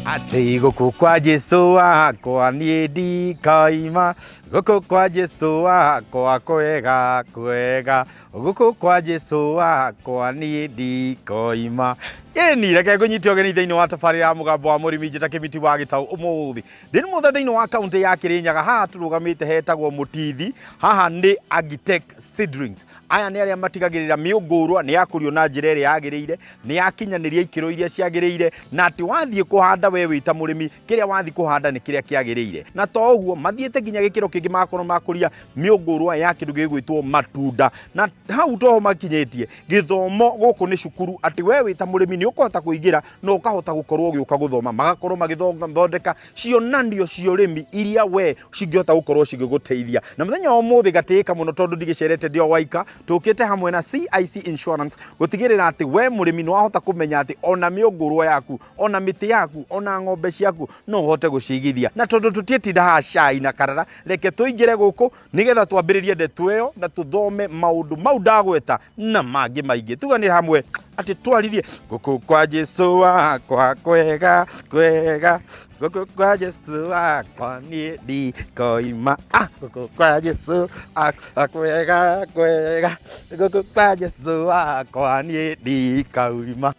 Atĩ gũkũ kwa Jesu wakwa niĩ ndikaima, gũkũ kwa Jesu wakwa kwega kwega, gũkũ kwa Jesu wakwa niĩ ndikoima. Ĩni, reke ngũnyite ũgeni thĩinĩ wa tabarĩra ya Mũgambo wa Mũrĩmi. Njĩta Kĩmiti wa Gĩtaũ. Ũmũthĩ ndĩ mũthe thĩinĩ wa kaũntĩ ya Kĩrĩnyaga. Haha tũrũgamĩte hetagwo Mũtithi. Haha nĩ Agitech Seedlings. Aya nĩ arĩa matigagĩrĩra mĩũngũrwa nĩ yakũrio na njĩra ĩrĩa yagĩrĩire, nĩ yakinyanĩria ikĩro iria ciagĩrĩire, na atĩ wathiĩ kũhanda we wĩ ta mũrĩmi, kĩrĩa wathiĩ kũhanda nĩ kĩrĩa kĩagĩrĩire. Na to ũguo, mathiĩte nginya gĩkĩro kĩngĩ magakorwo makũria mĩũngũrwa ya kĩndũ gĩgwĩtwo matunda. Na hau toho makinyĩtie gĩthomo gũkũ nĩ cukuru, atĩ we wĩ ta mũrĩmi nĩ ũkũhota kũingĩra na ũkahota gũkorwo ũgĩũka gũthoma. Magakorwo magĩthondeka cionanio cia ũrĩmi iria we cingĩhota gũkorwo cigĩgũteithia. Na mũthenya wa ũmũthĩ gatĩĩka mũno tondũ ndigĩcerete ndĩ o waika, tũkĩte hamwe na CIC Insurance gũtigĩrĩra atĩ we mũrĩmi nĩ wahota kũmenya atĩ ona mĩũngũrwa yaku, ona mĩtĩ yaku, ona ng'ombe ciaku no ũhote gũcigithia. Na tondũ tũtiĩtinda haha cai na karara, reke tũingĩre gũkũ nĩgetha twambĩrĩrie ndeto ĩyo na tũthome maũndũ mau ndagweta na mangĩ maingĩ. Tuganĩre hamwe atĩ twaririe gũkũ kwa Jesu wakwa kwega kwega, gũkũ kwa Jesu wakwa niĩ ndikoima, ah, gũkũ kwa Jesu akwa kwega kwega, gũkũ kwa Jesu wakwa niĩ ndikauma.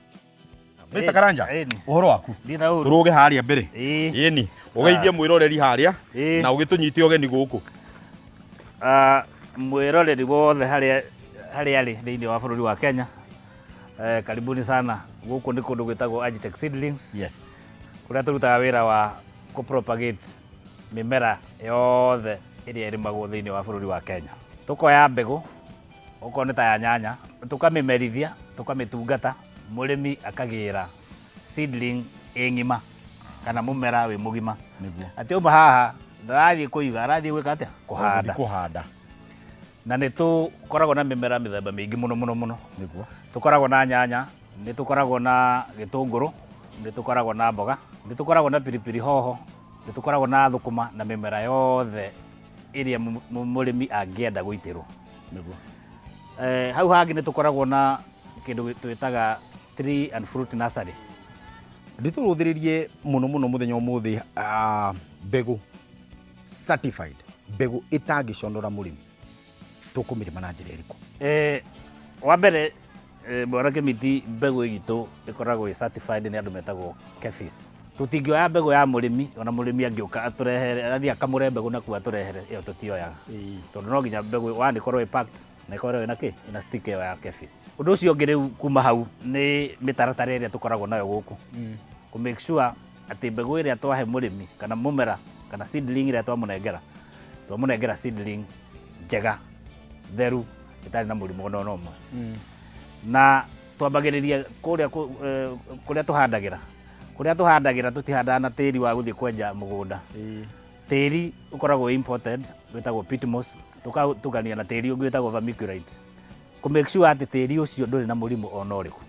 Mr. Karanja, Ĩni. ũhoro waku? Ndirĩ na ũru. Tũrũge harĩa mbere. Ĩĩ. Ĩni, ũgeithie mwĩroreri harĩa Ĩĩ. na ũgĩtũnyite ũgeni gũkũ. Ah, mwĩroreri wothe harĩa harĩa arĩ thĩinĩ wa bũrũri wa Kenya, karibuni sana. Gũkũ nĩ kũndũ gwĩtagwo Agitech Seedlings, kũrĩa tũrutaga wĩra wa kũ propagate mĩmera yothe ĩrĩa ĩrĩmagwo thĩinĩ wa bũrũri wa Kenya. Tũkoya mbegũ okorwo nĩ ta ya nyanya, tũkamĩmerithia, tũkamĩtungata, mũrĩmi akagĩra seedling ĩ ng'ima kana mũmera wĩ mũgima. Atĩ auma haha ndarathiĩ kũiga, arathiĩ gwĩka atĩa? Kũhanda. Kũhanda. Na nĩ tũkoragwo na mĩmera mĩthemba mĩingĩ mũno mũno mũno. Tũkoragwo na nyanya, nĩ tũkoragwo na gĩtũngũrũ, nĩ tũkoragwo na mboga, nĩ tũkoragwo na pilipili hoho, nĩ tũkoragwo na thũkũma na mĩmera yothe ĩrĩa mũrĩmi angĩenda gũitĩrwo. Hau hangĩ nĩ tũkoragwo na kĩndũ twĩtaga tree and fruit nursery. Nditũrũthĩrĩrie mũno mũno mũthenya ũmũthĩ, mbegũ certified, mbegũ ĩtangĩconora mũrĩmi, tũkũmĩrĩma na njĩra ĩrĩkũ? Wa mbere, Bwana Kĩmiti, mbegũ itũ ĩkoragwo ĩ certified nĩ andũ metagwo KEPHIS. Tũtingĩoya mbegũ ya mũrĩmi, ona mũrĩmi angĩũka atũrehere, athiĩ akamũre mbegũ nakuo atũrehere, ĩyo tũtioyaga. Tondũ no nginya mbegũ one ĩkorwo ĩ packed na ĩkorwo ĩna kĩ? Ĩna sticker ĩyo ya KEPHIS. Ũndũ ũcio ũngĩ rĩu kuma hau nĩ mĩtaratara ĩrĩa tũkoragwo nayo gũkũ. Kũ make sure atĩ mbegũ ĩrĩa twahe mũrĩmi kana mũmera kana seedling ĩrĩa twamũnengera, twamũnengera seedling njega, theru, ĩtarĩ na mũrimũ ona ũmwe. Na twambagĩrĩria kũrĩa kũrĩa tũhandagĩra. Kũrĩa tũhandagĩra tũtihandaga na tĩri wa gũthiĩ kwenja mũgũnda. Tĩri ũkoragwo wĩ imported wĩtagwo peat moss, tũkaũtukania na tĩri ũngĩ wĩtagwo vermiculite. Kũ make sure atĩ tĩri ũcio ndũrĩ na mũrimũ ona ũrĩkũ.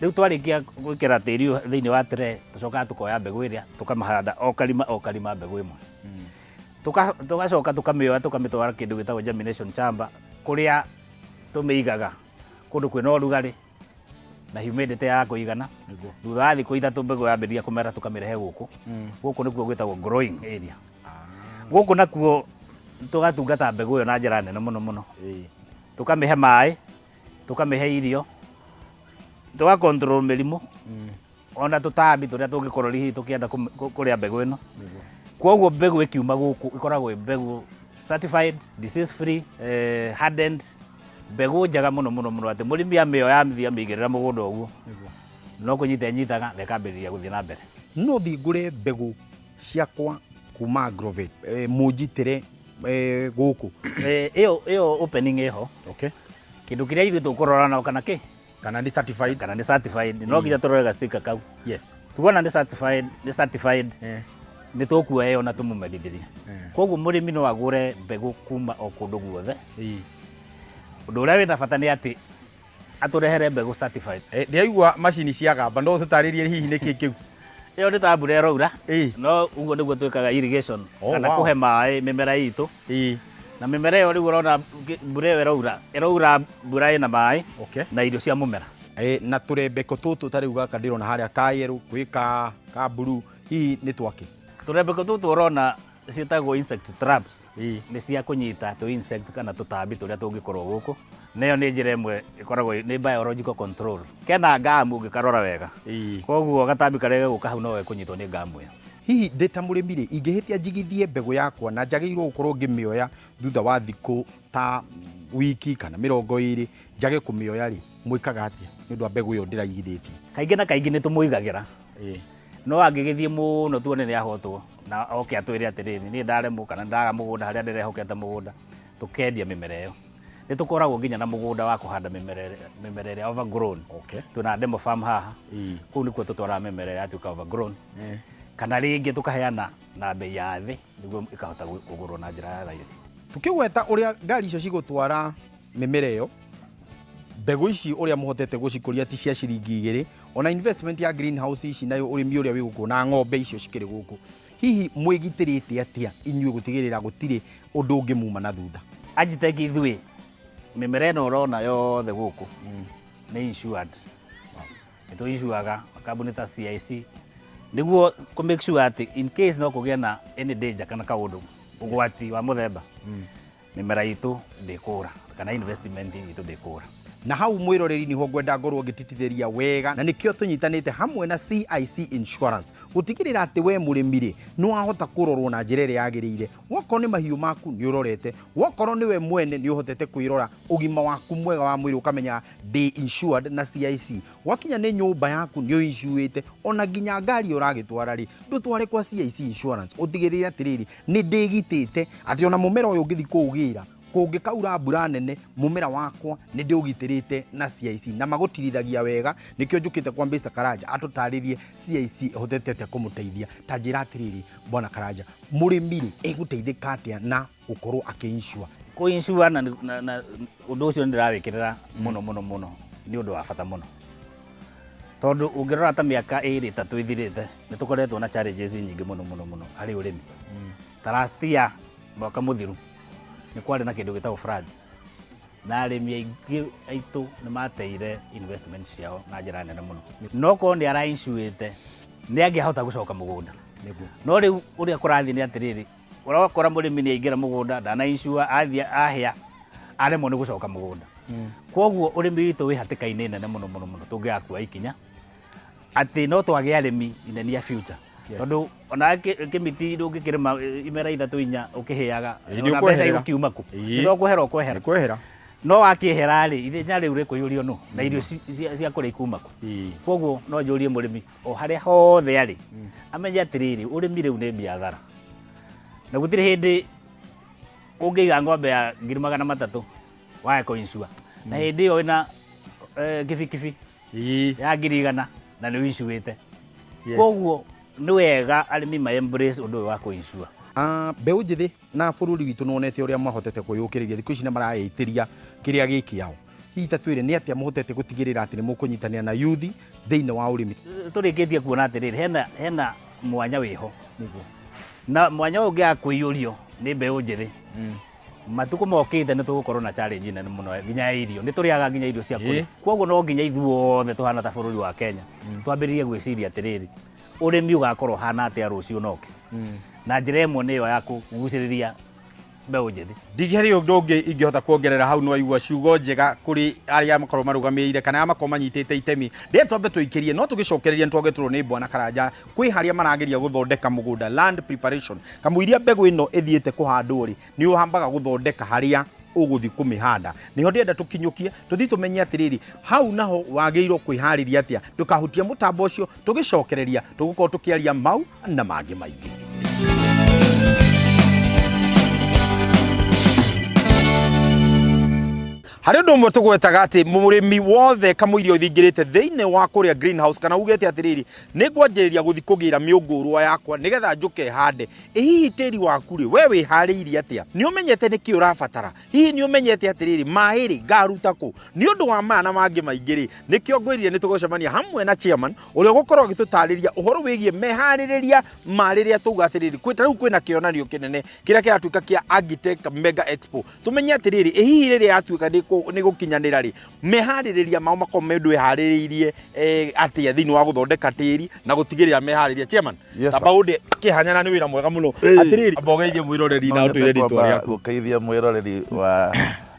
Rĩu twarĩkia gwĩkĩra tĩri ũyũ thĩinĩ wa tray, tũcokaga tũkoya mbegũ ĩrĩa tũkamĩhanda o karima o karima mbegũ ĩmwe. Tũgacoka tũkamĩoya tũkamĩtwara kĩndũ gĩtagwo germination chamber, kũrĩa tũmĩigaga kũndũ kwĩna ũrugarĩ na humidity ya kũigana. Thutha wa thikũ 3 mbegũ yambĩrĩria kũmera tũkamĩrehe gũkũ. Gũkũ nĩkuo gwĩtagwo growing area. Gũkũ nakuo tũgatungata mbegũ ĩyo na njĩra nene mũno mũno. Tũkamĩhe maĩ, tũkamĩhe irio, tũga control mĩrimũ, ona tũtambi tũrĩa tũngĩkorwo hihi tũkĩenda kũrĩa mbegũ ĩno. Koguo mbegũ ĩkiuma gũkũ ĩkoragwo ĩ mbegũ certified, disease free, hardened, mbegũ njega mũno mũno mũno atĩ mũrĩmi amĩoya amĩthiĩ amĩigĩrĩra mũgũnda ũguo, no kũnyita ĩnyitaga na ĩkambĩrĩria gũthiĩ na mbere. No thiĩ ngũre mbegũ ciakwa kuma Agrovet, mũnjitĩre gũkũ? Ĩyo opening ĩho. Kĩndũ kĩrĩa ithuĩ tũkũrora nao kana kĩ? Kana nĩ certified. Kana nĩ certified. No nginya tũrore ga sticker kau. Tuona nĩ certified, nĩ certified. Nĩ tũkuoya ĩyo na tũmũmerithĩrie. Koguo mũrĩmi no agũre mbegũ kuma o kũndũ guothe. Ũndũ ũrĩa wĩna bata nĩ atĩ atũrehere mbegũ certified. Ndĩraigua macini cia gamba, no ũtũtarĩrie hihi nĩ kĩ kĩu? Ĩyo nĩ ta mbura ĩroura. No ũguo nĩguo twĩkaga irrigation, kana kũhe maĩ mĩmera itũ. Na mĩmera ĩyo rĩu ũrona mbura ĩyo ĩroura, ĩroura mbura ĩna maĩ na irio cia mũmera. Na tũrembeko tũtũ ta rĩu gaka ndĩrona harĩa ka yellow, gwĩ ka blue. Hihi nĩ twakĩ? Tũrembeko tũtũ ũrona ciĩtagwo insect traps. Ĩĩ. Nĩ cia kũnyita tũ insect kana tũtambi tũrĩa tũngĩkorwo gũkũ. Na ĩyo nĩ njĩra ĩmwe ĩkoragwo nĩ biological control. Kena ngamu ũngĩkarora wega. Ĩĩ. Koguo gatambi karĩa gegũka hau no gekũnyitwo nĩ ngamu ĩyo. Hihi ndĩ ta mũrĩmi rĩ, ingĩhĩtia njigithie mbegũ yakwa na njagĩrĩirwo gũkorwo ngĩmĩoya thutha wa thikũ ta wiki kana 20 njage kũmĩoya rĩ, mwĩkaga atĩa nĩ ũndũ wa mbegũ ĩyo ndĩraigithĩtie? Kaingĩ na kaingĩ nĩ tũmũigagĩra. Ĩĩ. No angĩgĩthiĩ mũno tuone nĩ ahotwo na oke atwĩre atĩrĩrĩ, niĩ ndaremwo kana ndaga mũgũnda harĩa ndĩrehokete mũgũnda, tũkendia mĩmera ĩyo. Nĩ tũkoragwo nginya na mũgũnda wa kũhanda mĩmera ĩrĩa overgrown. Okay. Twĩna demo farm haha. Ĩĩ. Kũu nĩkuo tũtwaraga mĩmera ĩrĩa yatuĩka overgrown. Eh. Kana rĩngĩ tũkaheana na bei ya thĩ nĩguo ĩkahota kũgũrwo na njĩra ya raithi. Tukĩgweta ũrĩa ngari icio cigũtwara mĩmera ĩyo, mbegũ ici ũrĩa mũhotete gũcikũria ti cia ciringi 2, ona investment ya greenhouse ici nayo ũrĩmi ũrĩa wĩ gũkũ na ng'ombe icio cikĩrĩ gũkũ, hihi mwĩgitĩrĩte atĩa inyuĩ gũtigĩrĩra gũtirĩ ũndũ ũngĩ muma na thutha? Agritech ithuĩ mĩmera ĩno ũrona yothe gũkũ nĩ insured. Nĩ tũ-insuaga kambuni ta CIC nĩguo kũ make sure atĩ in case no kũgĩe na any danger kana kaũndũ ũgwati wa mũthemba, mĩmera itũ ndĩkũra kana investment itũ ndĩkũra. Na hau mwĩroreri nĩho ngwenda ngorwo ngĩtitithĩria wega, na nĩkĩo tũnyitanĩte hamwe na CIC Insurance gũtigĩrĩra atĩ we mũrĩmi rĩ nĩ wahota kũrorwo na njĩra ĩrĩa yagĩrĩire. Wokorwo nĩ mahiũ maku nĩ ũrorete, wokorwo nĩ we mwene nĩ ũhotete kwĩrora ũgima waku mwega wa mwĩrĩ ũkamenya ndĩ insured na CIC. Gwakinya nĩ nyũmba yaku nĩ ũinsuĩte, ona nginya ngari ũragĩtwara rĩ ndũtware kwa CIC Insurance, ũtigĩrĩre atĩrĩrĩ nĩ ndĩgitĩte atĩ ona mũmera ũyũ ũngĩthiĩ kũũgĩra kũngĩkaura mbura nene mũmera wakwa nĩ ndĩũgitĩrĩte na CIC, na magũtirithagia wega. Nĩkĩo njũkĩte kwa Mr. Karanja atũtarĩrie CIC ĩhotete atĩa kũmũteithia. Ta njĩra atĩrĩrĩ bwana Karanja, mũrĩmi rĩ egũteithĩka atĩa na gũkorwo akĩ-insure? Kũ-insure na ũndũ ũcio nĩ ndĩrawĩkĩrĩra mũno mũno mũno, nĩ ũndũ wa bata mũno, tondũ ũngĩrora ta mĩaka 2 3 ĩthirĩte nĩ tũkoretwo na challenges nyingĩ mũno mũno mũno harĩ ũrĩmi. Ta last year mwaka mũthiru nĩ kwarĩ na kĩndũ gĩtagwo floods, na arĩmi aingĩ aitũ nĩ mateire investment ciao na njĩra nene mũno. No korwo nĩ ara-insuĩte nĩ angĩahota gũcoka mũgũnda. No rĩu ũrĩa kũrathiĩ nĩ atĩrĩrĩ, ũrakora mũrĩmi nĩ aingĩra mũgũnda ndana insure, athiĩ ahĩa aremwo nĩ gũcoka mũgũnda. Koguo ũrĩmi witũ wĩ hatĩka-inĩ nene mũno mũno mũno tũngĩaga kuoya ikinya atĩ no twage arĩmi in the near future. Tondũ ona kĩmiti ndũngĩkĩrĩma imera 3 4 ũkĩhĩaga, Ĩĩ, nĩ ona mbeca ũkweherera. igũkiuma kũ? Ĩĩ. Nĩ ũkwehera ũkwehera. Nĩ kwehera. No wakĩehera rĩ, ithenya rĩu rĩkũiyũrio nũ? Na irio cia kũrĩa ikuma kũ? Ĩĩ. Koguo no njũrie mũrĩmi o harĩa hothe arĩ amenye atĩrĩrĩ, ũrĩmi rĩu nĩ biathara, na gũtirĩ hĩndĩ ũngĩiga ng'ombe ya 300,000 wage kũ-insure, na hĩndĩ ĩyo wĩna kibikibi Ĩĩ. ya 100,000 na nĩ wĩinsuĩte. Yes. Koguo nĩ wega arĩmi ma embrace ũndũ ũyũ wa kũ-insure. Mbeũ njĩthĩ na bũrũri witũ nĩwonete ũrĩa mahotete kwĩyũkĩrĩria thikũ ici nĩ maraĩtĩria kĩrĩa gĩ kĩao. Hihi ta twĩre nĩ atĩa mũhotete gũtigĩrĩra atĩ nĩ mũkũnyitanĩra na youth thĩinĩ wa ũrĩmi? Tũrĩkĩtie kuona atĩrĩrĩ, hena mwanya wĩho. Nĩguo. Na mwanya ũyũ ũngĩaga kũiyũrio nĩ mbeũ njĩthĩ, matukũ mokĩte nĩ tũgũkorwo na challenge nene mũno nginya ya irio. Nĩ tũrĩaga nginya irio cia kũrĩa. Ĩĩ. Koguo no nginya ithuothe tũhana ta bũrũri wa Kenya twambĩrĩrie gwĩciria atĩrĩrĩ, ũrĩmi ũgakorwo ũhana atĩa rũciũ noke. Na njĩra ĩmwe nĩyo ya kũgucĩrĩria mbeũ njĩthĩ. Ndigĩharĩ ũndũ ũngĩ ingĩhota kuongerera hau, no aigua ciugo njega kũrĩ arĩa makorwo marũgamĩrĩire kana arĩa makorwo manyitĩte itemi. Ndĩrenda twambe tũikĩrie, no tũgĩcokereria nĩ twagetũrwo nĩ Bwana Karanja kwĩ harĩa marageria gũthondeka mũgũnda, land preparation. Kamũiria mbegũ ĩno ĩthiĩte kũhandwo rĩ, nĩ ũhambaga gũthondeka harĩa ũgũthiĩ kũmĩhanda. Nĩho ndĩrenda tũkinyũkie, tũthiĩ tũmenye atĩrĩrĩ, hau naho wagĩrĩirwo kwĩharĩria atĩa, ndũkahutie mũtambo ũcio. Tũgĩcokereria tũgũkorwo tũkĩaria mau na mangĩ maingĩ. Harĩ ũndũ ũmwe tũgwetaga atĩ mũrĩmi wothe kamũiria ũthingĩrĩte thĩinĩ wa kũrĩa greenhouse kana ugĩte atĩrĩrĩ, nĩ ngwanjĩrĩria gũthiĩ kũgĩra mĩũngũrwa yakwa nĩgetha njũke hande, ĩ hihi tĩri waku rĩ, we wĩharĩirie atĩa? Nĩ ũmenyete nĩkĩ ũrabatara? Hihi nĩ ũmenyete atĩrĩrĩ, maĩ rĩ ngaruta kũ? Nĩ ũndũ wa maya na mangĩ maingĩ rĩ, nĩkĩo ngwĩrire nĩ tũgũcemania hamwe na chairman ũrĩa ũgũkorwo agĩtũtarĩria ũhoro wĩgiĩ meharĩrĩria ma rĩrĩa tauga atĩrĩrĩ, kwĩ ta rĩu kwĩna kĩonanio kĩnene kĩrĩa kĩratuĩka kĩa Agritech Mega Expo. Tũmenye atĩrĩrĩ, ĩ hihi rĩrĩa yatuĩka nĩ Nĩ gũkinyanĩra rĩ, meharĩrĩria mao makorwo mũndũ eharĩrĩirie atĩa thĩinĩ wa gũthondeka tĩri na gũtigĩrĩra meharĩria? Chairman, Yes, sir. tamba ũndĩ kĩhanyana, nĩ wĩra mwega mũno. Atĩrĩrĩ, amba ũgeithie mwĩroreri na ũtwĩre rĩtwa rĩaku. Gũkeithia mwĩroreri wa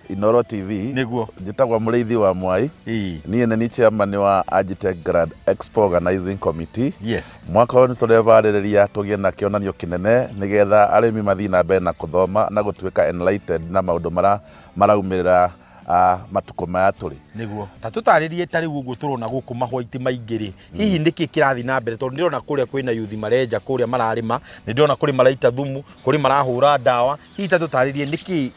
Inoro TV. Nĩguo. Njĩtagwo Mũrĩithi wa Mwai. Niĩ nĩ ni chairman wa Agitech Grand Expo Organizing Committee. Mwaka ũyũ nĩ tũrebarĩrĩria tũgĩe na kĩonanio kĩnene, nĩgetha arĩmi mathiĩ na mbere na kũthoma na gũtuĩka enlightened na maũndũ marĩa maraumĩrĩra matukũ maya tũrĩ. Nĩguo, ta tũtarĩrie, ta rĩu ũguo tũrona gũkũ mahwaiti maingĩ rĩ, hihi nĩkĩ kĩrathiĩ na mbere? Tondũ ndĩrona kũrĩa kwĩna yuthi marenja, kũrĩa mararĩma, nĩ ndĩrona kũrĩ maraita thumu, kũrĩ marahũra ndawa. Hihi ta tũtarĩrie nĩkĩ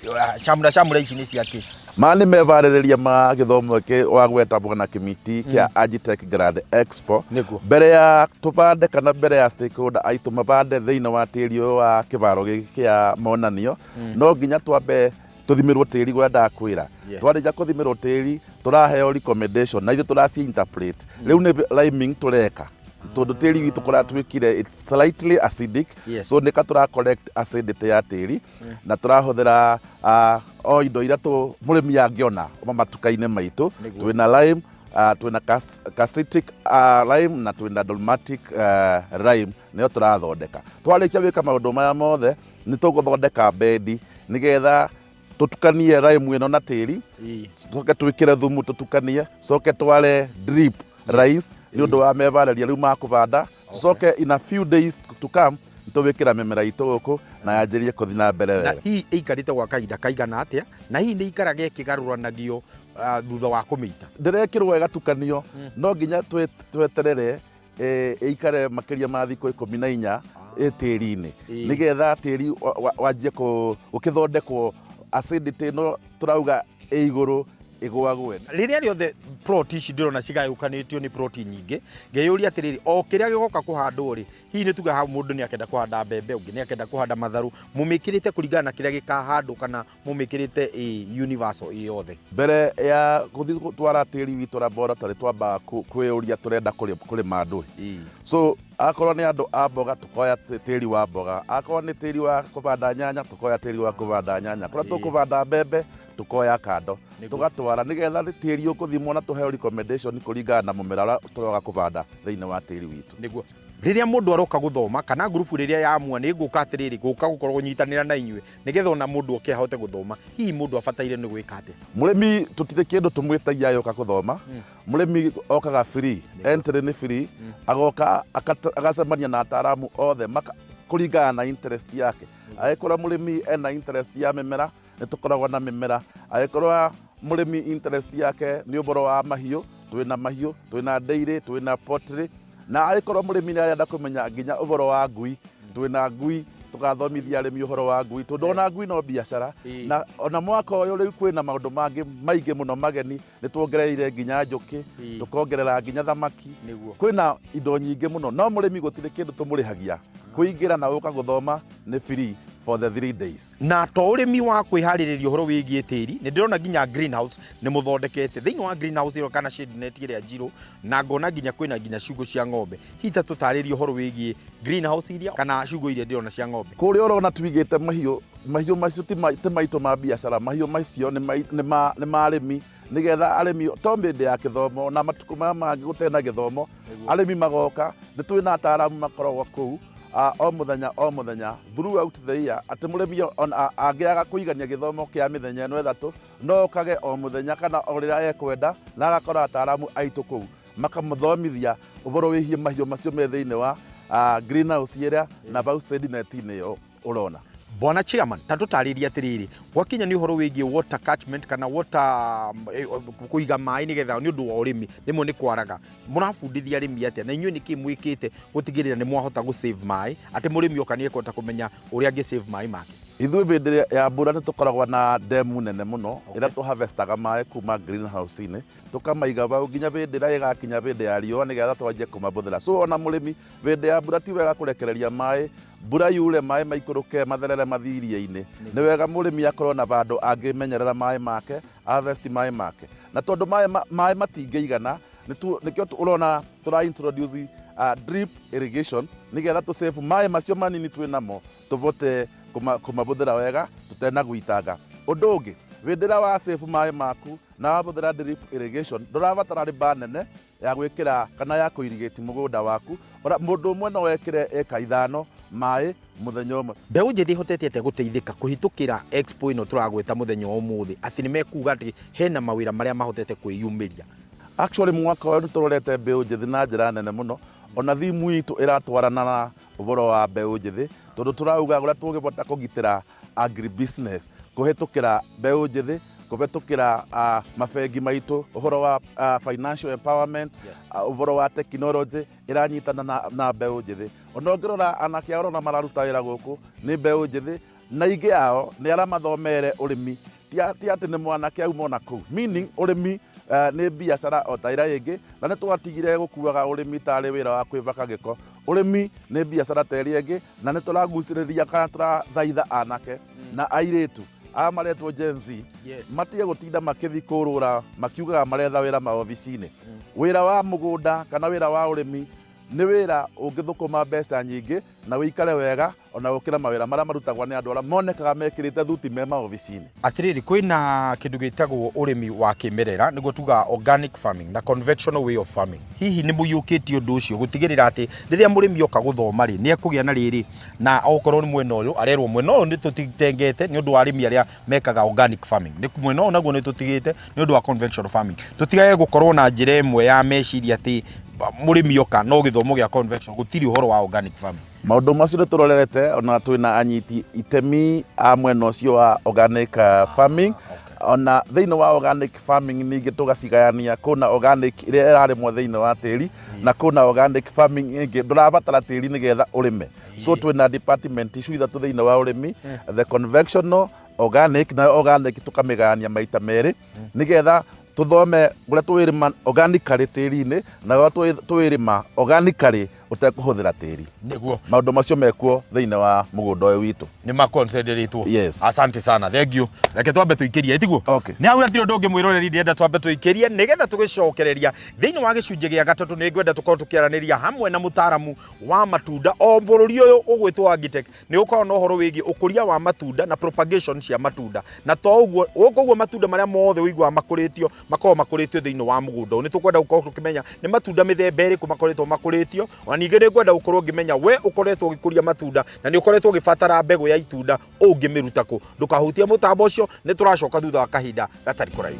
camura camura ici nĩ ciakĩ? Maya nĩ mebarĩrĩria ma gĩthomo gĩkĩ wa gweta Bwana Kĩmiti kĩa Agitech Grand Expo. Mbere ya tũbande kana mbere ya stakeholder aitũ mabande thĩinĩ wa tĩri ũyũ wa kĩbaro gĩkĩ kĩa monanio, no nginya twambe tũthimĩrwo tĩri ũrĩa ndakwĩra. Twarĩkia kũthimĩrwo tĩri, tũraheo recommendation na ithuĩ tũraci interpret. Rĩu nĩ liming tũreka, tondũ tĩri witũ kũrĩa twĩkire, it's slightly acidic. So nĩka tũra correct acidity ya tĩri na tũrahũthĩra o indo iria tũ mũrĩmi angĩona matuka-inĩ maitũ. Twĩna lime, twĩna calcitic lime na twĩna dolomitic lime, nĩyo tũrathondeka. Twarĩkia gwĩka maũndũ maya mothe, nĩ tũgũthondeka bendi nĩgetha tũtukanie lime ĩno na tĩri, coke twĩkĩre thumu, tũtukanie, coke tware drip lines nĩ ũndũ wa mebarĩria rĩu ma kũbanda. Tũcoke in a few days to come nĩtũgwĩkĩra mĩmera itũ gũkũ na yanjĩrĩrie kũthiĩ na mbere Na wega. Hihi ĩikarĩte gwa kahinda kaigana atĩa, na hihi nĩ ikaraga ĩkĩgarũranagio thutha wa kũmĩita? Ndĩrekĩrwo ĩgatukanio, no nginya tweterere ĩikare makĩria ma thikũ 14 ĩ tĩri-inĩ, nĩgetha tĩri wanjie gũkĩthondekwo, acidity ĩno tũrauga ĩ igũrũ ĩgũagũe. Rĩrĩa rĩothe plot ici ndĩrona cigayũkanĩtio nĩ plot nyingĩ, ngeyũria atĩrĩrĩ, o kĩrĩa gĩgoka kũhandwo rĩ, hihi nĩ tuge hau mũndũ nĩ akenda kũhanda mbembe, ũngĩ nĩ akenda kũhanda matharũ, mũmĩkĩrĩte kũringana na kĩrĩa gĩkahandwo kana mũmĩkĩrĩte ĩ universal ĩ yothe? Mbere ya gũthiĩ gũtwara tĩri witũ laboratory, twambaga kwĩyũria tũrenda kũrĩma ndũĩ. So akorwo nĩ andũ a mboga, tũkoya tĩri wa mboga; akorwo nĩ tĩri wa kũbanda nyanya, tũkoya tĩri wa kũbanda nyanya; kũrĩa tũkũbanda mbembe, tũkoya kando, tũgatwara, nĩgetha tĩri ũkũthimwo na tũheo recommendation kũringana na mũmera ũrĩa tũroga kũbanda thĩinĩ wa tĩri witũ. Nĩguo, rĩrĩa mũndũ aroka gũthoma kana ngurubu rĩrĩa yamua nĩ ngũka atĩrĩrĩ, gũka gũkorwo nyitanĩra na inyuĩ nĩgetha ona mũndũ oke ahote gũthoma, hihi mũndũ abataire nĩ gwĩka atĩa? Mũrĩmi tũtirĩ kĩndũ tũmwĩtagia yoka gũthoma. Mũrĩmi okaga free, entry nĩ free. Agoka agacemania na ataramu othe kũringana na interest yake. Angĩkorwo mũrĩmi ena interest ya mĩmera, nĩ tũkoragwo na mĩmera. Angĩkorwo mũrĩmi interest yake nĩ ũhoro wa mahiũ, twĩna mahiũ, twĩna dairy, twĩna poultry. Na angĩkorwo mũrĩmi nĩ arenda kũmenya nginya ũhoro wa ngui, twĩna ngui, tũgathomithia arĩmi ũhoro wa ngui, tondũ ona ngui no biacara. Na ona mwaka ũyũ rĩu kwĩna maũndũ mangĩ maingĩ mũno mageni, nĩ tuongereire nginya njũkĩ, tũkongerera nginya thamaki. Kwĩna indo nyingĩ mũno, no mũrĩmi gũtirĩ kĩndũ tũmũrĩhagia kũingĩra na gũka gũthoma, nĩ free for the 3 days. Na to ũrĩmi wa kwĩharĩrĩria ũhoro wĩgiĩ tĩri, nĩ ndĩrona nginya greenhouse nĩ mũthondekete. Thĩinĩ wa greenhouse ĩyo kana shade net ĩrĩa njirũ, na ngona nginya kwĩna nginya ciugũ cia ng'ombe. Hihi ta tũtarĩrie ũhoro wĩgiĩ greenhouse iria kana ciugũ iria ndĩrona cia ng'ombe? Kũrĩa ũrona tuigĩte mahiũ, mahiũ macio ti maitũ ma biacara. Mahiũ macio nĩ ma arĩmi, nĩgetha arĩmi to mĩndĩ ya gĩthomo na matukũ maya mangĩ gũtarĩ na gĩthomo, arĩmi magoka, nĩ twĩ na ataramu makoragwo kũu o mũthenya o mũthenya throughout the year, atĩ mũrĩmi ona angĩaga kũigania gĩthomo kĩa mĩthenya ĩno 3, no okage o mũthenya kana o rĩrĩa ekwenda, na agakora ataramu aitũ kũu makamũthomithia ũhoro wĩgiĩ mahiũ macio me thĩinĩ wa greenhouse ĩrĩa na bau shade net-inĩ ĩyo ũrona. Bwana chairman, ta tũtarĩrie atĩrĩrĩ, gwakinya nĩ ũhoro wĩgiĩ water catchment kana water kũiga maĩ nĩgetha nĩ ũndũ wa ũrĩmi, rĩmwe nĩ kwaraga, mũrabundithia arĩmi atĩa, na inyuĩ nĩkĩ mwĩkĩte gũtigĩrĩra nĩ mwahota gũ save maĩ, atĩ mũrĩmi oka nĩ ekũhota kũmenya ũrĩa angĩ save maĩ make? Ithuĩ hĩndĩ ĩrĩa ya mbura nĩ tũkoragwo na ndemu nene mũno ĩrĩa tũhavestaga maĩ kuma greenhouse-inĩ, tũkamaiga bau nginya hĩndĩ ĩrĩa ĩgakinya hĩndĩ ya riũa, nĩgetha twanjie kũmabũthĩra. So ona mũrĩmi hĩndĩ ya mbura ti wega kũrekereria maĩ, mbura yure maĩ maikũrũke matherere mathiĩ iria-inĩ. Nĩ wega mũrĩmi akorwo na vandũ angĩmenyerera maĩ make, harvest maĩ make, na tondũ maĩ matingĩigana, nĩkĩo ũrona tũra introduce drip irrigation, nĩgetha tũ save maĩ macio manini twĩ namo, tũvote kũmabũthĩra wega tũtena gwitanga. Ũndũ ũngĩ, Hĩndĩ ĩrĩa wa save maĩ maku na wahũthĩra drip irrigation, ndũrabatara rĩba nene ya gwĩkĩra kana ya kũ irrigate mũgũnda waku. Mũndũ ũmwe no ekĩre ĩka 5 maĩ mũthenya ũmwe. Mbeũ njĩthĩ ĩhotete atĩa gũteithĩka kũhĩtũkĩra expo ĩno tũragweta mũthenya wa ũmũthĩ, atĩ nĩ mekuga atĩ hena mawĩra marĩa mahotete kwĩyumĩria? Actually, mwaka ũyũ nĩtũrorete mbeũ njĩthĩ na njĩra nene mũno. Ona thimu itũ ĩratwarana na ũhoro wa mbeũ njĩthĩ, tondũ tũrauga ũrĩa tũngĩhota kũgitĩra agribusiness kũhĩtũkĩra mbeũ njĩthĩ, kũhĩtũkĩra mabengi maitũ, ũhoro wa financial empowerment, ũhoro wa technology ĩranyitana na mbeũ njĩthĩ. Ona ũngĩrora anake arĩa ũrona mararuta wĩra gũkũ nĩ mbeũ njĩthĩ, na aingĩ ao nĩ arĩa mathomere ũrĩmi, ti atĩ nĩ mwanake auma ona kũu. Meaning ũrĩmi nĩ biacara o ta ĩrĩa ĩngĩ, na nĩ twatigire gũkuaga ũrĩmi tarĩ wĩra wa kwĩbaka gĩko. Ũrĩmi nĩ biacara ta ĩrĩa ĩngĩ, na nĩ tũragucĩrĩria kana tũrathaitha anake na airĩtu aya maretwo Gen Z matige gũtinda makĩthi kũrũra makiugaga maretha wĩra maobici-inĩ. Wĩra wa mũgũnda kana wĩra wa ũrĩmi nĩ wĩra ũngĩthũkũma mbeca nyingĩ na wĩikare wega ona gũkĩra mawĩra marĩa marutagwo nĩ andũ arĩa monekaga mekĩrĩte thuti me maobici-inĩ. Atĩrĩrĩ, kwĩna kĩndũ gĩtagwo ũrĩmi wa kĩmerera, nĩguo tugaga organic farming na conventional way of farming. Hihi nĩ mũiyũkĩtie ũndũ ũcio gũtigĩrĩra atĩ rĩrĩa mũrĩmi oka gũthoma rĩ, nĩ ekũgĩa na rĩrĩ, na okorwo nĩ mwena ũyũ arerwo mwena ũyũ nĩ tũtengete nĩ ũndũ wa arĩmi arĩa mekaga organic farming, nĩ mwena ũyũ naguo nĩ tũtigĩte nĩ ũndũ wa conventional farming. Tũtigage gũkorwo na njĩra ĩmwe ya meciria atĩ mũrĩmi oka no gĩthomo gĩa conventional, gũtirĩ ũhoro wa organic farming. Maũndũ macio nĩ tũrorete, ona twĩna anyiti itemi a mwena ũcio wa organic farming. Ona thĩinĩ wa organic farming ningĩ tũgacigayania, kwĩna organic ĩrĩa ĩrarĩmwo thĩinĩ wa tĩri na kwĩna organic farming ĩngĩ ndũrabatara tĩri nĩgetha ũrĩme. So twĩna department icio ithatũ thĩinĩ wa ũrĩmi, the conventional, organic, na organic tũkamĩgayania maita merĩ nĩgetha tũthome ũrĩa tũĩrĩma organically tĩri-inĩ na ũrĩa tũĩrĩma organically ũtekũhũthĩra tĩri. Nĩguo. Maũndũ macio mekuo thĩinĩ wa mũgũnda ũyũ witũ. Nĩ maconsideritwo. Yes. Asante sana, thank you. Reke twambe tũikĩrie, tiguo? Okay. Nĩ hau hatirĩ ũndũ ũngĩ, mwĩroreri, ndĩrenda twambe tũikĩrie nĩgetha tũgĩcokereria thĩinĩ wa gĩcunjĩ gĩa gatatũ. Nĩ ngwenda tũkorwo tũkĩaranĩria hamwe na mũtaaramu wa matunda o bũrũri ũyũ ũgwĩtwo Agitech. Nĩ ũkoragwo na ũhoro wĩgiĩ ũkũria wa matunda na propagation cia matunda, na to ũguo, koguo matunda marĩa mothe ũiguaga makũrĩtio makoragwo makũrĩtio thĩinĩ wa mũgũnda ũyũ. Nĩ tũkwenda gũkorwo tũkĩmenya nĩ matunda mĩthemba ĩrĩkũ makoretwo makũrĩtio. Ona ningĩ nĩ ngwenda gũkorwo ngĩmenya we ũkoretwo ũgĩkũria matunda na nĩ ũkoretwo ũgĩbatara mbegũ ya itunda, ũngĩmĩruta kũ? Ndũkahutie mũtambo ũcio, nĩ tũracoka thutha wa kahinda gatarĩ kũraihu.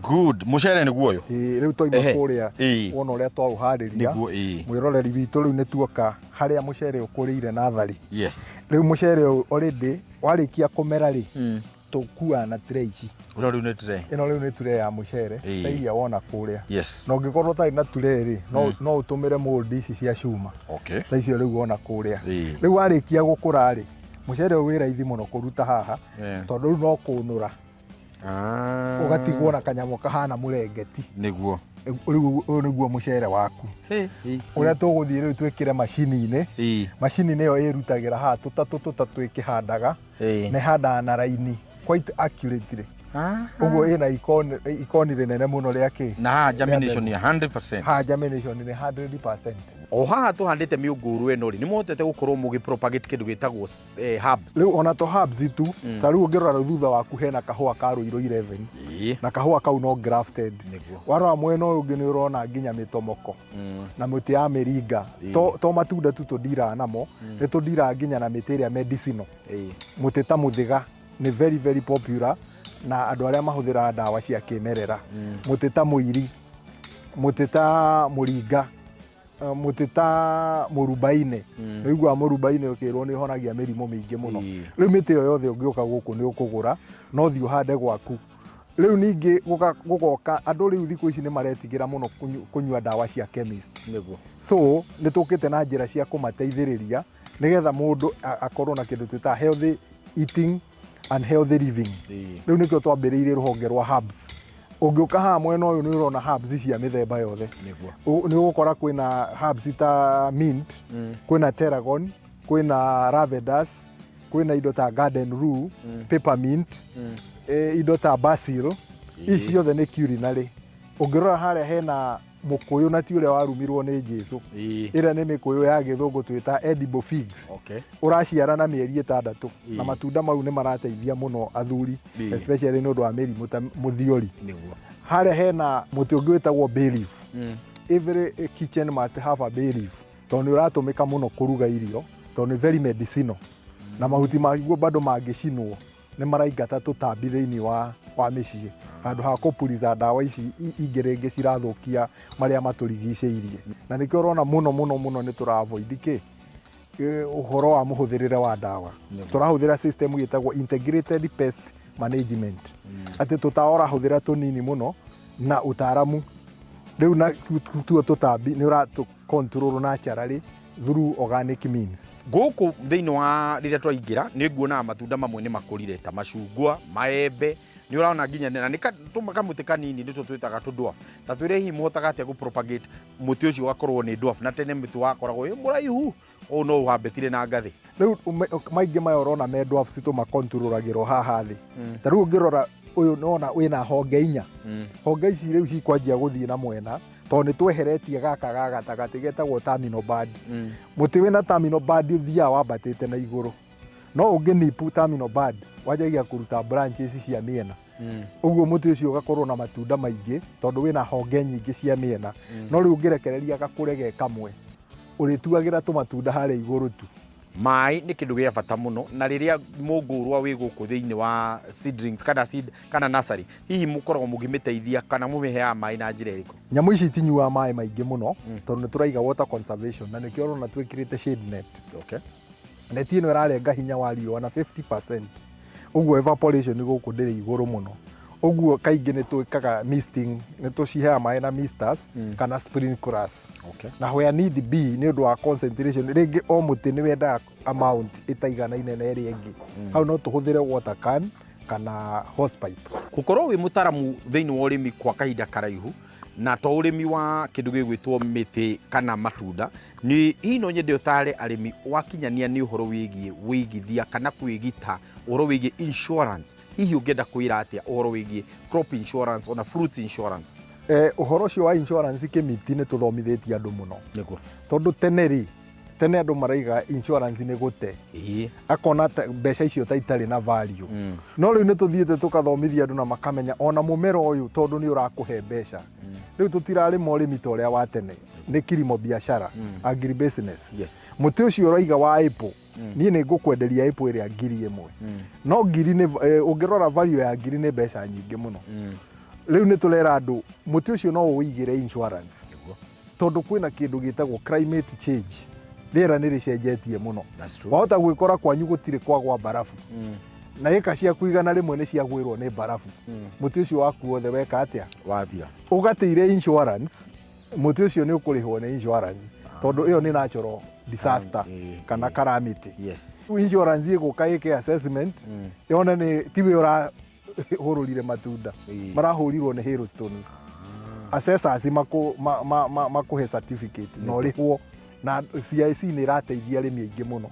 Good, mũcere nĩguo ũyũ. Ĩĩ, rĩu twaima kũrĩa, wona ũrĩa twaũharĩria. Nĩguo, ĩĩ. Mwĩroreri witũ, rĩu nĩ tuoka harĩa mũcere ũkũrĩire natharĩ. Rĩu mũcere ũyũ already warĩkia kũmera rĩ, tũkuaga na tray ici. Ĩno rĩu nĩ tray. Ĩno rĩu nĩ tray ya mũcere, ta iria wona kũrĩa. Na ũngĩkorwo ũtarĩ na tray rĩ, no ũtũmĩre mold ici cia cuma. Ta icio rĩu wona kũrĩa. Rĩu warĩkia gũkũra rĩ, mũcere ũyũ wĩ raithi mũno kũruta haha, tondũ rĩu no kũnũra. Ũgatigwo na kanyamũ kahana mũrengeti. Nĩguo. Rĩu ũyũ nĩguo mũcere waku. Ũrĩa tũgũthiĩ rĩu twĩkĩre macini-inĩ. Macini nĩyo ĩrutagĩra haha tũtatũ tũtatũ ĩkĩhandaga. Na ĩhandaga na raini quite accurately. Ũguo ĩna ikoni rĩnene mũno rĩa kĩ? Na haha germination nĩ 100%. Haha germination nĩ 100%. O haha tũhandĩte mĩũngũrwa ĩno rĩ, nĩ mũhotete gũkorwo mũgĩ propagate kĩndũ gĩtagwo herb. Rĩu ona to herbs tu, ta rĩu ũngĩrora thutha waku hena kahũa ka Ruiru 11. Na kahũa kau no grafted. Warora mwena ũyũ ũngĩ nĩ ũrona nginya mĩtomoko na mĩtĩ ya mĩringa. To matunda tu tũndiraga namo, nĩ tũndiraga nginya na mĩtĩ ĩrĩa medicinal. Mũtĩ ta mũthĩga nĩ very very popular na andũ arĩa mahũthĩraga ndawa cia kĩmerera. Mũtĩ ta mũiri, mũtĩ ta mũringa, mũtĩ ta mũrubaine. Nĩ ũiguaga mũrubaine ũkĩrwo nĩ ũhonagia mĩrimũ mĩingĩ mũno. Rĩu mĩtĩ ĩyo yothe ũngĩũka gũkũ nĩ ũkũgũra, no thiĩ ũhande gwaku. Rĩu ningĩ gũgoka andũ rĩu thikũ ici nĩ maretigĩra mũno kũnyua ndawa cia chemist. So nĩ tũkĩte na njĩra cia kũmateithĩrĩria nĩgetha mũndũ akorwo na kĩndũ twĩtaga healthy eating and healthy living. Rĩu nĩkĩo twambĩrĩirie rũhonge rwa herbs. Ũngĩũka haha mwena ũyũ nĩ ũrona herbs cia mĩthemba yothe. Nĩ ũgũkora kwĩna herbs ta mint, kwĩna tarragon, kwĩna lavenders, kwĩna indo ta garden rue, peppermint, indo ta basil. Ici ciothe nĩ culinary. Ũngĩrora harĩa hena Mũkũyũ na ti ũrĩa warumirwo nĩ Jesu. Ĩrĩa nĩ mĩkũyũ ya gĩthũngũ twĩta edible figs. Ũraciara na mĩeri 6 na matunda mau nĩ marateithia mũno athuri, especially nĩ ũndũ wa mĩrimũ ta mũthiori. Harĩa hena mũtĩ ũngĩ wĩtagwo bay leaf. Every kitchen must have a bay leaf tondũ nĩ ũratũmĩka mũno kũruga irio, tondũ nĩ very medicinal, na mahuti maguo bado mangĩcinwo nĩ maraingata tũtambi thĩinĩ wa mĩciĩ, handũ ha kũpuriza ndawa ici ingĩ rĩngĩ cirathũkia marĩa matũrigicĩirie. Na nĩkĩo ũrona mũno mũno mũno nĩ tũra avoid kĩ ũhoro wa mũhũthĩrĩre wa ndawa. Tũrahũthĩra system ĩtagwo integrated pest management, atĩ tũtawa ũrahũthĩra tũnini mũno na ũtaaramu rĩu na tuo tũtambi nĩ ũratũ control naturally through organic means. Gũkũ thĩinĩ wa rĩrĩa twaingĩra nĩ nguonaga matunda mamwe nĩ makũrire ta macungwa, maembe, nĩ ũrona nginya na nĩ kamũtĩ kanini nĩtwo twĩtaga tũ dwarf. Ta twĩre hihi mũhotaga atĩa gũ propagate mũtĩ ũcio ũgakorwo nĩ dwarf, na tene mũtĩ wakoragwo wĩ mũraihu ũũ no ũhambĩtire na ngathĩ? Rĩu maingĩ maya ũrona me dwarfs tũmakontrolagĩrwo haha thĩ. Ta rĩu ũngĩrora ũyũ nĩwona wĩna honge 4. Honge ici rĩu cikwanjia gũthiĩ na mwena tondũ nĩ tweheretie gaka ga gatagatĩ getagwo terminal bud. Mũtĩ wĩna terminal bud ũthiaga wambatĩte na igũrũ, no ũngĩ nip terminal bud wanjagia kũruta branches cia mĩena. Ũguo mũtĩ ũcio ũgakorwo na matunda maingĩ tondũ wĩna honge nyingĩ cia mĩena. No rĩu ũngĩrekereria gakũre ge kamwe, ũrĩtuagĩra tũmatunda harĩa igũrũ tu. Maĩ nĩ kĩndũ gĩa bata mũno, na rĩrĩa mũngũrwa wĩ gũkũ thĩinĩ wa seedlings kana seed kana nursery, hihi mũkoragwo mũkĩmĩteithia kana mũmĩheaga maĩ na njĩra ĩrĩkũ? Nyamũ ici itinyuaga maĩ maingĩ mũno tondũ nĩ tũraiga water conservation, na nĩkĩo ũrona twĩkĩrĩte shade net. Net ĩno ĩrarenga hinya wa riũa na 50%, ũguo evaporation gũkũ ndĩrĩ igũrũ mũno. Ũguo kaingĩ nĩ twĩkaga misting, nĩ tũciheaga maĩ na misters kana sprinklers. Na where need be, nĩ ũndũ wa concentration, rĩngĩ o mũtĩ nĩ wendaga amount ĩtaiganaine na ĩrĩa ĩngĩ, hau no tũhũthĩre water can kana hosepipe. Gũkorwo wĩ mũtaramu thĩinĩ wa ũrĩmi kwa kahinda karaihu, na to ũrĩmi wa kĩndũ gĩgwĩtwo mĩtĩ kana matunda, nĩ hihi no nyende ũtare arĩmi wakinyania nĩ ũhoro wĩgiĩ wĩigithia kana kwĩgita, ũhoro wĩgiĩ insurance. Hihi ũngĩenda kwĩra atĩa ũhoro wĩgiĩ crop insurance ona fruits insurance? Ũhoro ũcio wa insurance, kĩmiti, nĩ tũthomithĩtie andũ mũno. Tondũ tene rĩ, tene andũ maraiga insurance nĩ gũte, akona mbeca icio ta itarĩ na value. No rĩu nĩ tũthiĩte tũkathomithia andũ na makamenya ona mũmera ũyũ tondũ nĩ ũrakũhe mbeca. Rĩu tũtirarĩma ũrĩmi ta ũrĩa wa tene, nĩ kilimo biashara, agribusiness. Mũtĩ ũcio ũraiga wa apple, niĩ nĩ ngũkwenderia apple ĩrĩa 1000, no ngiri nĩ ũngĩrora value ya ngiri nĩ mbeca nyingĩ mũno. Rĩu nĩ tũrera andũ mũtĩ ũcio no ũwĩigĩre insurance, tondũ kwĩna kĩndũ gĩtagwo climate change, rĩera nĩ rĩcenjetie mũno. That's true. Wahota gwĩkora kwanyu gũtirĩ kwagwa mbarabu, na ĩka ciaku 100 nĩ ciagwĩrwo nĩ mbarabu. Mũtĩ ũcio waku wothe weka atĩa? Wathira. Ũgatĩire insurance, mũtĩ ũcio nĩ ũkũrĩhwo nĩ insurance, tondũ ĩyo nĩ natural disaster kana calamity. Rĩu insurance ĩgũka ĩke assessment, yone nĩ tiwe ũrahũrũrire matunda, marahũrirwo nĩ hailstones. Assessors makũhe certificate na ũrĩhwo. Na CIC nĩ ĩrateithia arĩmi aingĩ mũno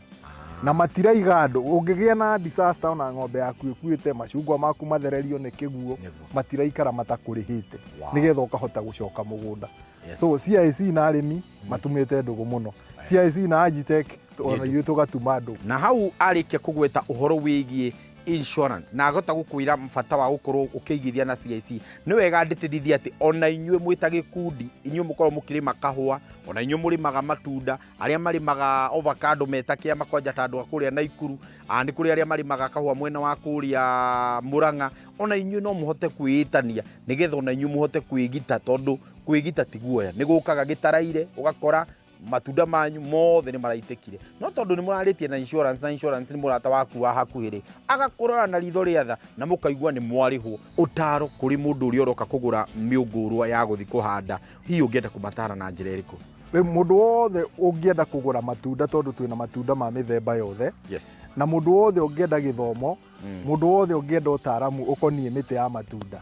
na matiraiga andũ ũngĩgĩa na disaster, ona ng'ombe yaku ĩkuĩte, macungwa maku mathererio nĩ kĩguo, matiraikara matakũrĩhĩte, nĩgetha ũkahota gũcoka mũgũnda. So CIC na arĩmi matumĩte ndũgũ mũno, CIC na Agitech ona ithuĩ tũgatuma ndũgũ. Na hau arĩkia kũgweta ũhoro wĩgiĩ insurance na agota gũkwĩra bata wa gũkorwo ũkĩigithia na CIC, nĩ wega ndĩtĩrithie atĩ ona inyuĩ mwĩ ta gĩkundi, inyuĩ mũkorwo mũkĩrĩma kahũa, ona inyuĩ mũrĩmaga matunda, arĩa marĩmaga avocado meta kĩama kwanja ta andũ a kũrĩa Naikuru, nĩ kũrĩ arĩa marĩmaga kahũa mwena wa kũrĩa Murang'a, ona inyuĩ no mũhote kwĩĩtania nĩgetha ona inyuĩ mũhote kwĩgita, tondũ kwĩgita ti guoya, nĩ gũkaga gĩtaraire ũgakora matunda manyu mothe nĩ maraitĩkire, no tondũ nĩ mũrarĩtie na insurance, na insurance nĩ mũrata waku wa hakuhĩ rĩ, agakũrora na ritho rĩa tha na mũkaigua nĩ mwarĩhwo. Ũtaro kũrĩ mũndũ ũrĩa ũroka kũgũra mĩũngũrwa ya gũthiĩ kũhanda, hihi ũngĩenda kũmatara na njĩra ĩrĩkũ? Rĩu mũndũ wothe ũngĩenda kũgũra matunda, tondũ twĩna matunda ma mĩthemba yothe, na mũndũ wothe ũngĩenda gĩthomo, mũndũ wothe ũngĩenda ũtaaramu ũkoniĩ mĩtĩ ya matunda,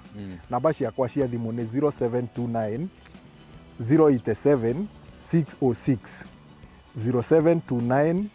namba ciakwa cia thimũ nĩ 0729 087 606, 0729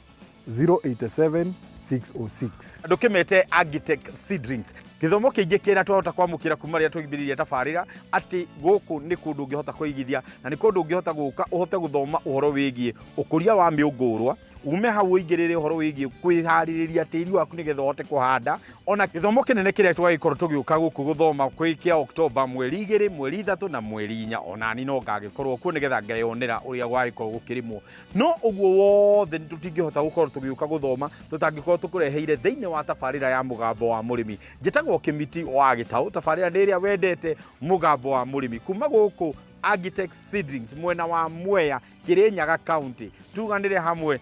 087. 606. Ndũkĩmete Agitech Seedlings. Gĩthomo kĩingĩ kĩrĩa twahota kwamũkĩra kuma rĩrĩa tũambĩrĩirie tabarĩra, atĩ gũkũ nĩ kũndũ ũngĩhota kũigithia na nĩ kũndũ ũngĩhota gũka ũhote gũthoma ũhoro wĩgiĩ ũkũria wa mĩũngũrwa, ume hau ũingĩrĩre ũhoro wĩgiĩ kwĩharĩrĩria tĩri waku nĩgetha ũhote kũhanda. Ona gĩthomo kĩnene kĩrĩa twagĩkorwo tũgĩũka gũkũ gũthoma kwĩ kĩa Oktoba mweri 2, mweri 3 na mweri 4, onani no ngagĩkorwo kuo nĩgetha ngeyonera ũrĩa gwagĩkorwo gũkĩrĩmwo. No ũguo wothe tũtingĩhota gũkorwo tũgĩũka gũthoma tũtangĩkorwo tũkũreheire thĩinĩ wa tabarĩra ya Mũgambo wa Mũrĩmi. Njĩtagwo Kĩmiti wa Gĩtaũ, tabarĩra nĩ ĩrĩa wendete, Mũgambo wa Mũrĩmi, kuma gũkũ Agitech Seedlings mwena wa Mwea, Kirinyaga County. Tuganĩre hamwe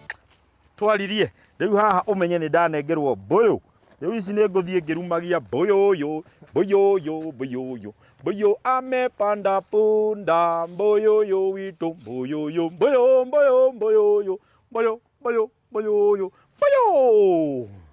twaririe. Rĩu haha ũmenye nĩ ndanengerwo mbũyũ, rĩu ici nĩ ngũthiĩ ngĩrumagia mbũyũyũ, mbũyũyũ, mbũyũyũ, mbũyũ amepanda punda, mbũyũyũ witũ, mbũyũyũ, mbũyũ, mbũyũ, mbũyũyũ, mbũyũ, mbũyũ, mbũyũyũ, mbũyũ.